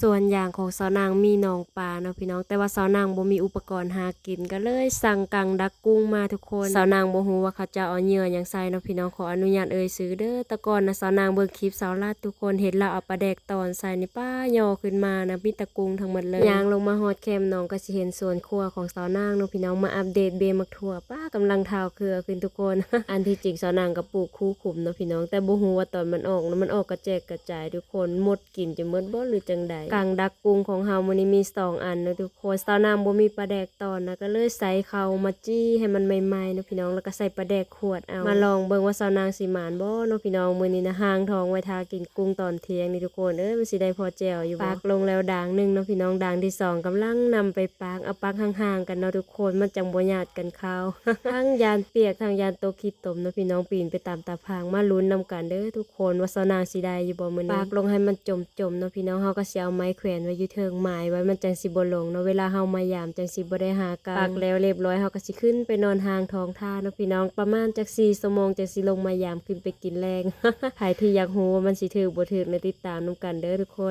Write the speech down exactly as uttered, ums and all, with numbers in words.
สวนยางของสาวนางมีหนองปลาเนาะพี่น้อง แต่ว่าสาวนางบ่มีอุปกรณ์หากิน ก็เลยสั่งกังดักกุ้งมาทุกคน สาวนางบ่ฮู้ว่าเขาจะเอาเหยื่อหยังใส่เนาะพี่น้อง ขออนุญาตเอ่ยชื่อเด้อ แต่ก่อนนะสาวนางเบิ่งคลิปสาวลาดทุกคน เห็นลาวเอาปลาแดกตอนใส่นี่ ป้า ย่อขึ้นมานะ มีแต่กุ้งทั้งหมดเลย ย่างลงมาฮอดแคมหนองก็สิเห็นสวนครัวของสาวนางเนาะพี่น้อง มาอัปเดตเบหมากถั่ว ป้า กำลังทาวเครือขึ้นทุกคน อันที่จริงสาวนางก็ปลูกคู่ขุมเนาะพี่น้อง แต่บ่ฮู้ว่าตอนมันออกนะ มันออกกระแจกกระจายทุกคน หมด กินจะหมดบ่หรือจังใด กังดักกุ้งของเฮามื้อนี้มีสองอันเนาะทุกคน สาวนางบ่มีปลาแดกตอนนะ ก็เลยใส่เข้ามาจี้ให้มันใหม่ๆเนาะพี่น้อง แล้วก็ใส่ปลาแดกขวดเอา มาลองเบิ่งว่าสาวนางสิหมานบ่เนาะพี่น้อง มื้อนี้นะ ห่างท้องไว้ท่ากินกุ้งตอนเที่ยงนี่ทุกคน เอ้ย มันสิได้พอแจ่วอยู่บ่ ปักลงแล้วด่างหนึ่งเนาะพี่น้อง ด่างที่สองกำลังนำไปปัก เอาปักห่างๆกันเนาะทุกคน มันจังบ่หยาดกันเข้า ทั้งย่านเปียก ทั้งย่านตกขี้ตมเนาะพี่น้อง ปีนไปตามตาผาง มาลุ้นนำกันเด้อทุกคน ว่าสาวนางสิได้อยู่บ่มื้อนี้ ปักลงให้มันจมๆเนาะพี่น้อง เฮาก็สิเอาไม้แขวนไว้อยู่เทิง หมายไว้มันจังสิบ่หลงเนาะ เวลาเฮามายามจังสิบ่ได้หากัง ปักแล้วเรียบร้อย เฮาก็สิขึ้นไปนอนห่างท้องท่าเนาะพี่น้อง ประมาณจักสี่ชั่วโมงจังสิลงมายาม ขึ้นไปกินแลง ไผที่อยากฮู้ว่ามันสิถูกบ่ถูกนะ ติดตามนำกันเด้อทุกคน